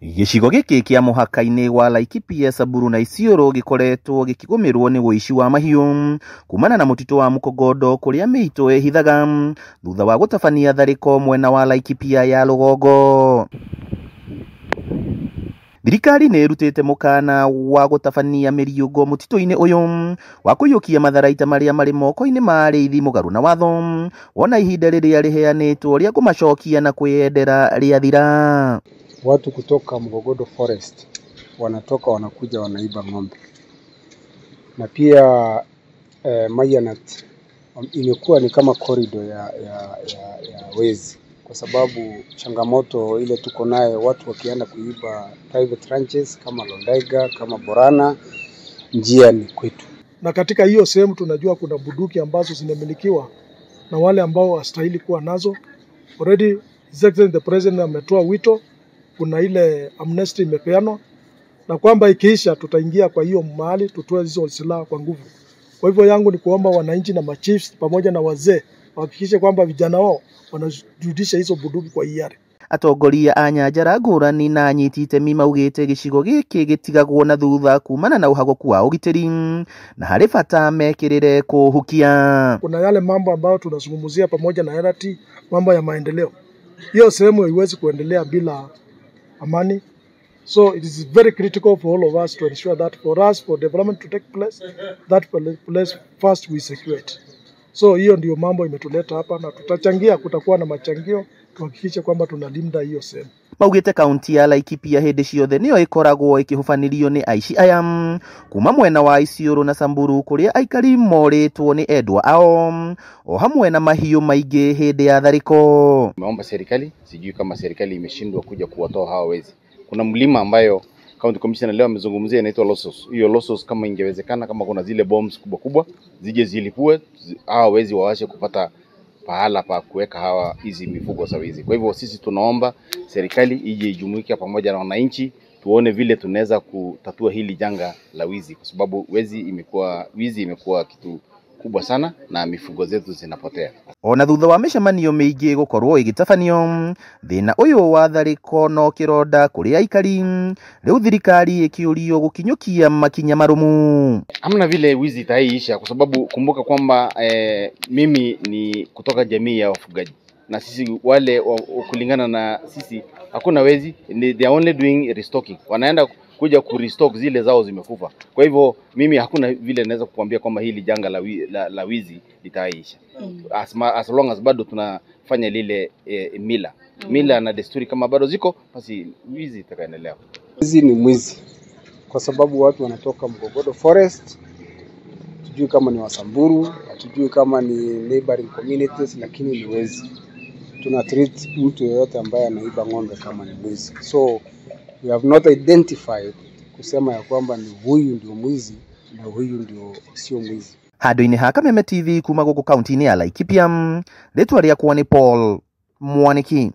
Gĩcigo gĩkĩ kĩa mũhaka-inĩ wa Laikipia, Samburu na Isiolo gĩkoretwo gĩkĩgũmĩrwo nĩ ũici wa mahiũ kumana na mũtitũ wa Mũkogondo kũrĩa mĩitũ ĩhithaga thutha wa gũtabania tharĩko mwena wa Laikipia ya rũgongo. Thirikari nĩ ĩrutĩte mũkana wa gũtabania mĩriũngũ mũtitũ-inĩ ũyũ wa kũiyũkia matharaita marĩa marĩ moko-inĩ ma arĩithi mũgarũ na watho wona ihinda rĩrĩa rĩheanĩtwo rĩa kũmacokia na kwĩyendera rĩathira. Watu kutoka Mgogodo Forest wanatoka wanakuja wanaiba ng'ombe, na pia Mayanat imekuwa ni kama corridor ya wezi, kwa sababu changamoto ile tuko nayo, watu wakienda kuiba private ranches kama Londaiga, kama Borana, njia ni kwetu. Na katika hiyo sehemu tunajua kuna bunduki ambazo zinamilikiwa na wale ambao hawastahili kuwa nazo. Already His Excellency the President ametoa wito, kuna ile amnesty imepeanwa, na kwamba ikiisha tutaingia kwa hiyo mahali tutoe hizo silaha kwa nguvu. Kwa hivyo yangu ni kuomba wananchi na machiefs pamoja na wazee wahakikishe kwamba vijana wao wanarudisha hizo bunduki kwa hiari. Atongoria a nyanjara ngũrani na anyiti itemi maugĩte gĩcigo gĩkĩ gĩtigagwo na thutha kumana na ũhagoku wa ũgitĩri na harĩ bata mekĩrĩre kũhukia. Kuna yale mambo ambayo tunazungumzia pamoja na LRT, mambo ya maendeleo. Hiyo sehemu haiwezi kuendelea bila amani. So it is very critical for all of us to ensure that for us, for development to take place, that place first we secure it. So hiyo ndio mambo imetuleta hapa, na tutachangia, kutakuwa na machangio tuhakikishe kwamba tunalinda hiyo sehemu. Maugĩte kaunti ya Laikipia hĩndĩ ciothe nĩyo ĩkoragwo ĩkĩhubanĩrio nĩ aici aya kuma mwena wa Isiolo na Samburu kũrĩa aikari morĩtwo nĩ endwa ao o hamwe na mahiũ maingĩ hĩndĩ ya tharĩko. Tumeomba serikali, sijui kama serikali imeshindwa kuja kuwatoa hawa wezi. Kuna mlima ambayo County Commissioner leo amezungumzia inaitwa Losos. Hiyo Losos kama ingewezekana, kama kuna zile bombs kubwa kubwa zije zilipue, hawa wezi wawache kupata pahala pa kuweka hawa hizi mifugo za wizi. Kwa hivyo sisi tunaomba serikali ije ijumuike pamoja na wananchi, tuone vile tunaweza kutatua hili janga la wizi, kwa sababu wizi imekuwa kitu kubwa sana na mifugo zetu zinapotea. Ona thutha wa mĩcemanio mĩingĩ gũkorwo ĩgĩtabanio, thĩna ũyũ wa tharĩko no kĩronda kũrĩ aikari, rĩu thirikari ĩkĩũrio gũkinyũkia makinya marũmu. Hamna vile wizi itaiisha, kwa sababu kumbuka kwamba mimi ni kutoka jamii ya wafugaji, na sisi wale kulingana na sisi hakuna wezi, they are only doing restocking, wanaenda kuja ku restock zile zao zimekufa. Kwa hivyo mimi hakuna vile naweza kukuambia kwamba hili janga la wizi litaisha. As long as bado tunafanya lile mila na desturi kama bado ziko, basi wizi itakaendelea. Wizi ni mwizi, kwa sababu watu wanatoka Mgogodo Forest, hatujui kama ni Wasamburu, hatujui kama ni neighboring communities, lakini ni wezi. Tuna treat mtu yeyote ambaye anaiba ng'ombe kama ni mwizi. So we have not identified kusema ya kwamba ni huyu ndio mwizi na huyu ndio sio mwizi. Handũ-inĩ ha Kameme TV kuma gũkũ kaunti-inĩ ya Laikipia, rĩtwa rĩakwa nĩ Paul Mwaniki.